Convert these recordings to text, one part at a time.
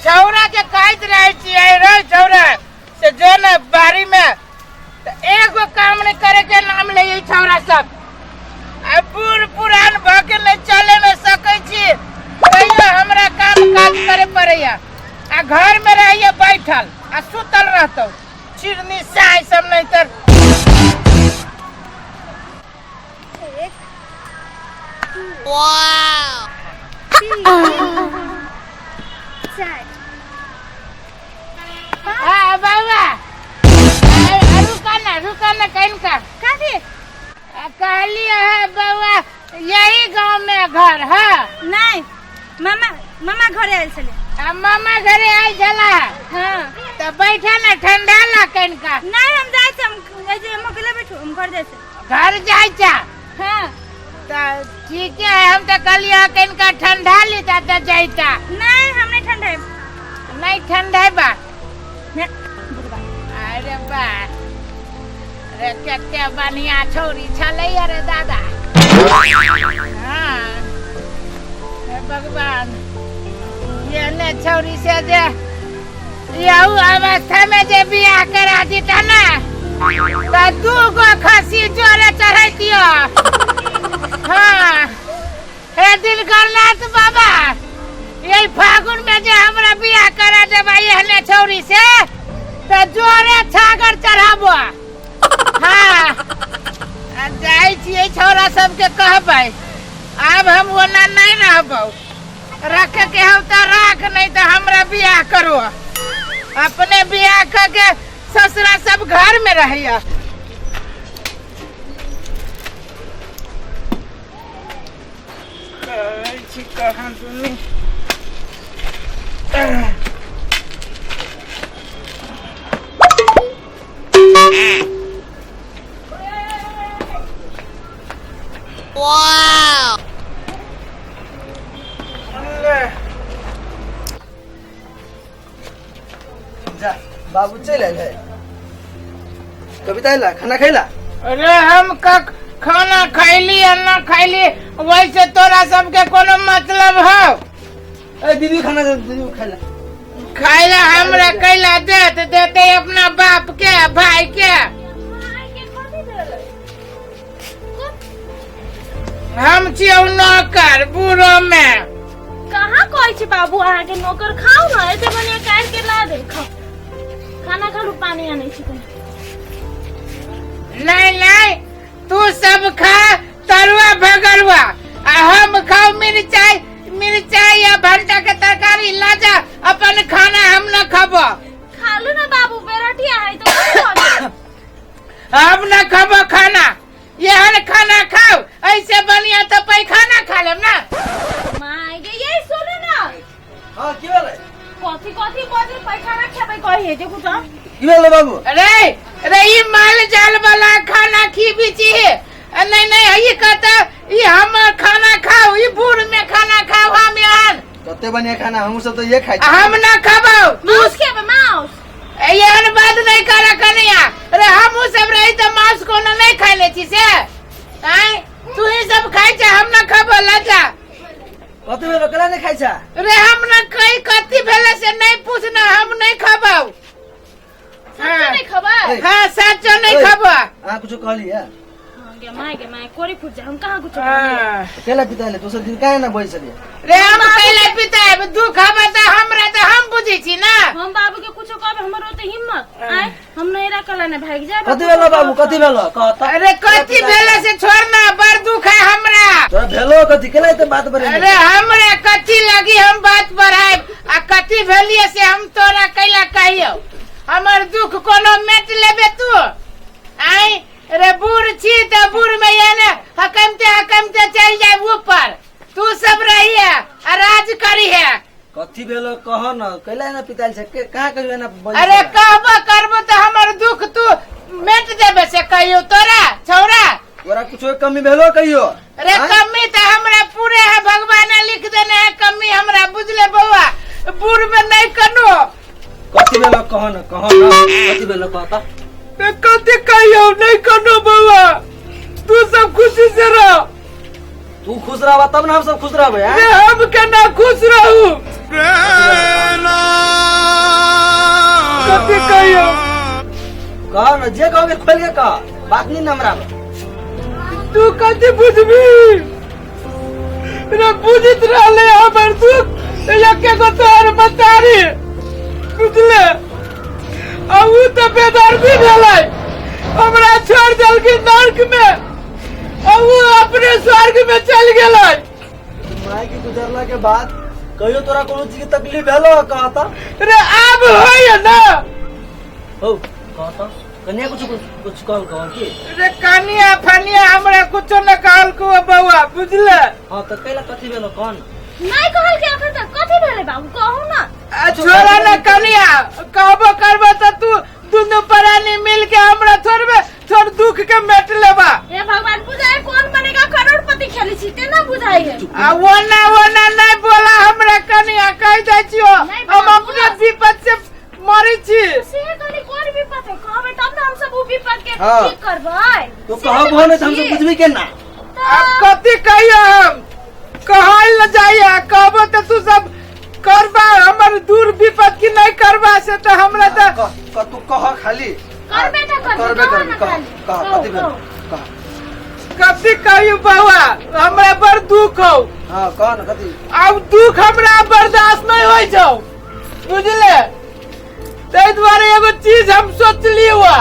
छौड़ा के कहैत रहै छियै रे छौड़ा से जो ने बाड़ी में तऽ एगो काम नहीं करे के नाम ले ई छौड़ा सब। आ बूढ़ पुरान भऽ के नहीं चले में सकै छी, तैयो हमरा काम काज करे पड़ैया। आ घर में रहिए बैठल आ सुतल रहतौ चिरनी साय सब नहीं तर। एक, दू, तीन, चारि। हाँ बाबा, रुका ना रुका ना कहीं का कथी? कहली है बउआ यही गांव में घर है? नहीं, मामा मामा घरे आयल छले। आ मामा घरे आयल छला? हाँ। तो बैठा ना ठंडा ला कहीं का। नहीं हम जाए छे, हम ऐसे हम अकेले बैठू, हम घर जाए छे। घर जाए छे? हाँ। तो ठीक है, हम तो कहलिए कहीं का ठंडा लेता तो जाता। नहीं हम नहीं ठंडा। नहीं ठंडा बा। अरे बा अरे कते बढ़िया छौरी छलै अरे दादा। हाँ हे भगवान, ये ने छौरी से जे यहू अवस्था में जे बियाह करा दीता ना तो दू गो खसी जोरे चढ़ैतियो। हाँ हे दिलकरनाथ बाबा, यही फागुन में जे हमरा बियाह करा देबा एहने छौरी से तो जोरे छागर चढ़ाबो। हाँ आ जाइ छियै छौरा सबके कहबै आब हम ओना नहीं रहबौ, रखे के हौ तो राख, नहीं तो हमरा बियाह करो। अपने बियाह करके ससुरा सब घर में रहैया। कहै छी कहाँ सुनी। जा बाबू चलि आयल है। कविता अयला खाना खैला? अरे हम कक खाना खैली या ना खैली वैसे तोरा सबके कोनो मतलब हो? ए दीदी खाना दे, दीदी खैला। खाइला हमरा कैला देत देते अपना बाप के भाई के। हम छियौ नौकर बूढ़ो में। कहाँ कहै छी बाबू अहाँ के नौकर? खाउ ना, एते बढ़िया काटि के ला दे, खाउ खाना खालू, पानी आनै छी कनी। नहीं नहीं तू सब खा तरुआ भगरुआ आ हम खाओ मिरचाई मिरचाई या भंटा के तरकारी। ला जा अपन खाना, हम न खबो। खालू ना बाबू, बेरटिया है तो कथी भऽ गेल? हम न खबो खाना, एहन खाना खाओ ऐसे बढ़िया तो पैखाना खा लेब ना। My गे, ये सुनू ना। हाँ की भेलै? कथी कथी बजल पैखाना खेबै कहिए जे कुछ? की भेलै बाबू? अरे अरे ई माल जाल वाला खाना खीबी छी। नहीं नहीं ई कहता ई हमर खाना खाओ, ई बूढ़ में खाना खाओ हम एहन। कते बढ़िया खाना हमहूँ सब तो ये खाइ छी। हम न खबौ। माउस खेबै माउस? एहन बात नहीं कर कन्हैया। अरे हमहूँ सब रही तो मांस कोनो नहीं खाइ ले छी से। आय तू ही सब खाइ छे, हम न खबो लजा। कथी भेलो केना नहीं खाइ छा? अरे हम न कई कथी भेले से नहीं पूछना, हम नहीं खबौ। सच्चो नहीं खबै? हाँ सच्चो नहीं ओए। खबो। अहाँ कुछो कहलियै? हाँ, गे my गे my, कोरी फुट जा, हम कहाँ कुछो कहलियै? हाँ। केला पिता ले दोसर दिन काहे ना बजै छलियै? रे हम कैला पिता दुख हबे त हमरा त हम बुझै छी ना। हम बाबू के कुछो कहबे हमर ओते हिम्मत आय हम नहीं रखला ने भाग जाए। कथी भेलो बाबू, कथी भेलो कह त। अरे कथी भेलो से छोड़ ना, बड़ दुख है हमरा। तोरा भेलो कथी, केला एते बात बढ़ेने? अरे हमरा कथी लगी हम बात बढ़ाएब, आ कथी भेलिए से हम तोरा कैला कहियो? हमर दुख कोनो मेट लेबे तू? आय रे बूढ़ छी त बूढ़ में एने हकमते हकमते चल जाए ऊपर, तू सब रही है आ राज करी है। कथी भेलो कह न, कैला एना पिताल छै, कहाँ कहियो एना बजै अरे छै? कहबो करबो त हमर दुख तू मेट देबे से कहियो तोरा छौरा? तोरा कुछो कमी भेलो कहियो? अरे आँय? कमी त हमरा पूरे है, भगवान ने लिख देने है कमी हमरा, बुझले बौआ? बूढ़ में नहीं कनो। कथी भेलो कह न, कह न कथी भेलो कह त। कथी कहियो नहीं कनो बौआ, तू सब खुशी से रह। तू खुश रहबा तब ना हम सब खुश रहबै। रे हम केना खुश रहू? कहियो? कह न, जे कहोगे खोल के कह, बात नहीं न हमरा। तू कथी बुझबी रे? बुझित रहले हमर दुख एके गो तोहर मतारी, बुझले? आ ऊ तऽ बेदर्दी भेलै, हमरा छोड़ देलखिन नर्क में आ ऊ अपने स्वर्ग में चल गेलै। माय के गुजरला के बाद कहियो तोरा कोनो चीज के तकलीफ भेलो? कहता रे, आब होइए ना। हो, कहता कन्या कुछ कुछ कहल कह की? रे, कनिया फनिया हमरा कुछो न कहल को बउआ, बुझले? हाँ, तऽ कैला कथी भेलो कौन? नहीं कहल के अखन तक। कथी भेलै बाबू, कहू ना। आ छोड़ा न कनिया, कहबो करबो तऽ तू दुनू प्राणी मिल के हमरा थोड़बे थोड़ दुख के मेट लेबा। हे भगवान, बुझाय कौन बनेगा करोड़पति खेली छी तेना बुझाई है। आ ओना ओना नहीं बोला हमरा कनिया, कह दै छियो। नहीं हम बाबू। अपने विपद से मरै छी। से कनी कोन विपद है, कहबै तब ने हम सब उ विपद के हाँ। ठीक करबै। तो से कहबो तऽ नहीं तऽ हमसब छी। बुझबी केना? आब कथी कहियो, हम कहल न जाइए, कहबो तऽ तू सब करबा हमर दूर विपद की नहीं करबा, से तऽ हमरा तऽ कह कह, तू कह खाली। कर बेटा, कर, करबे कह करबे ना कह। खाली। कह। कहू, कथी भेल? कहू। कह। कथी कहियो बउआ, हमरा बड़ दुख हौ। हाँ, कह न कथी। आब दुख हमरा बर्दाश्त नहीं होइ छौ, बुझले? ताहि दुआरे एगो चीज हम सोचली हुआ,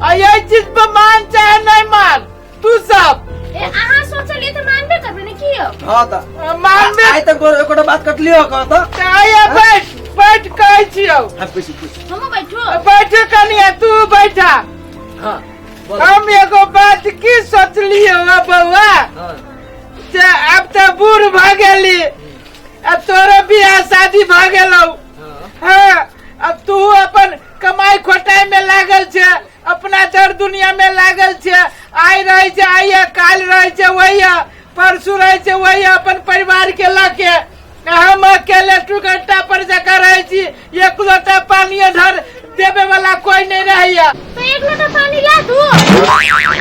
आ यही चीज पर मान चाहे नहीं मान तू सब। ए, अहाँ सोचलिए तऽ मानबे करबै ने की यौ? हाँ तऽ मानबे। आइ तक तोर एकोटा बात कटलियो? कह तऽ। तऽ आइए, बैठ बैठ, कहै छियौ। हाँ, पूछ पूछ। हमहूँ बैठू? बैठ कनिया, तू बैठा। हाँ, बोल। हम एगो बात की सोचलिए हुआ बउआ, हाँ। जे आब तऽ बूढ़ भऽ गेली, अब तोरो बियाह शादी भऽ गेलौ। हाँ। हाँ, अब तू अपन कमाई खोटाई में लागल छै, अपना दर दुनिया में लागल छै। आइ रहै छै आइए, काल्हि रहै छै वही, परसू रहै छै वही, अपन परिवार के लऽ के। हम अकेले 2 घंटा पर जगह रहै छी, एक लोटा पानी ढर देवे वाला कोई नहीं रहैया। तऽ एक लोटा पानी ला दू।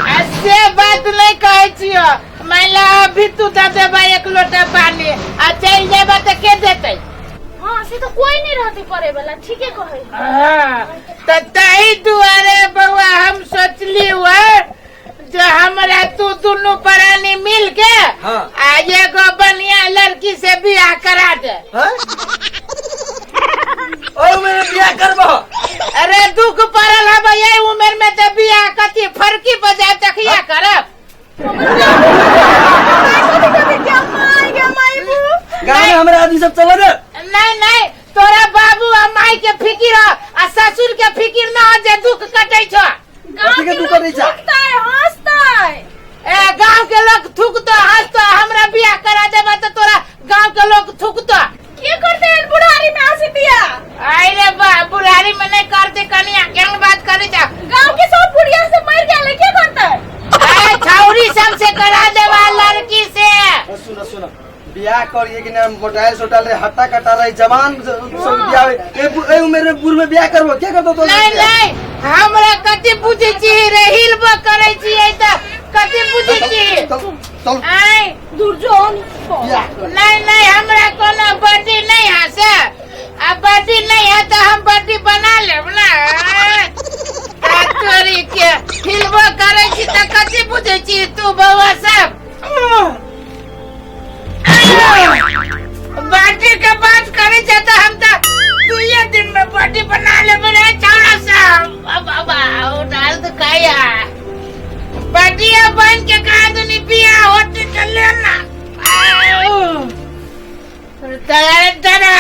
आ से बात नहीं कहै छियो, मान ला अभी तू दे देबा एक लोटा पानी आ चलि जेबा तऽ के देतै? हाँ, से तऽ कोई नहीं रहते करे वाला, ठीके कहै। हाँ, तऽ ताहि दुआरे बउआ हम सोचली हुआ जे हमरा तू दुनू प्राणी मिल के हाँ। आ एगो बढ़िया लड़की से बियाह करा दे। हाँ? ओए उम्र में बियाह करबो? अरे, दुख पड़ल हब यही उम्र में तऽ बियाह कथी फरकी बजाय तखिया करब। गाँव में हमरा आदमी सब चल रे। नहीं नहीं, तोरा बाबू आ माई के फिकिर ह आ ससुर के फिकिर न हो जे दुख कटै छौ। गाँव कथी के के दुख लोग करै छा? थूकतै हंसतै। ए, गांव के लोग थूकतो हंसतो, हमरा बियाह करा देबा तऽ तोरा गांव के लोग थूकतो। के करते हैं बुढ़ारी में हंसी बियाह? आई रे बा, बुढ़ारी में नहीं करते कनिया, केहन बात करे जा। गांव के सब बुढ़िया से मर गेलै, के करते? ए, छौरी सब से करा देबा, लड़की से। सुन सुन, बियाह करिए कि ना? मोटाइल सोटाइल रे, हट्टा कट्टा रही, जवान सब बियाह होई। ए उम्र में बूढ़ में बियाह करबो? के करतो तो? नहीं नहीं, हमरा कथी बुझै छी रे? हिलबो करै छी तऽ कथी बुझै छी? चल चल। आय। दुर्जन। बियाह कर। नहीं नहीं, हमरा कोनो बड्डी नहीं है से, आ बड्डी नहीं है तो हम बड्डी बना लेब ना। आ तोरी के, हिलबो करै छी तऽ कथी बुझै छी तू बौआ सब? बड्डी के बात करै छै तऽ हम तऽ दुइये दिन में बड्डी बना लेब रे छौड़ा सब। अब अब डाल दुखाया, बड्डिया बन के कहा दुनी बियाह होते चले ना। तरा तरा।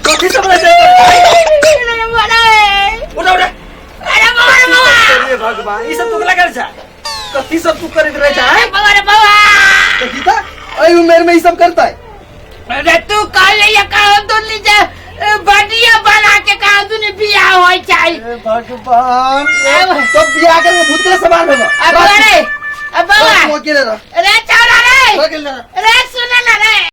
कथी सब रहै छै? उठा उठा। अरे भगवान, ई सब तू करै छै? कथी सब तू करैत रहै छै, आँय? देखी तऽ, एहि उमेर में ई सब करतै? अरे, तू कहले ये कहा दुनी जे बडिया बना के कहा दुनी बियाह होय चाही। हे भगवान, तो बियाह करके भूत के सवार भेलो। अब अरे अब बाबा। तू अकेले रह। रे छौड़ा रे। तू अकेले रह। रे, सुन ना रे।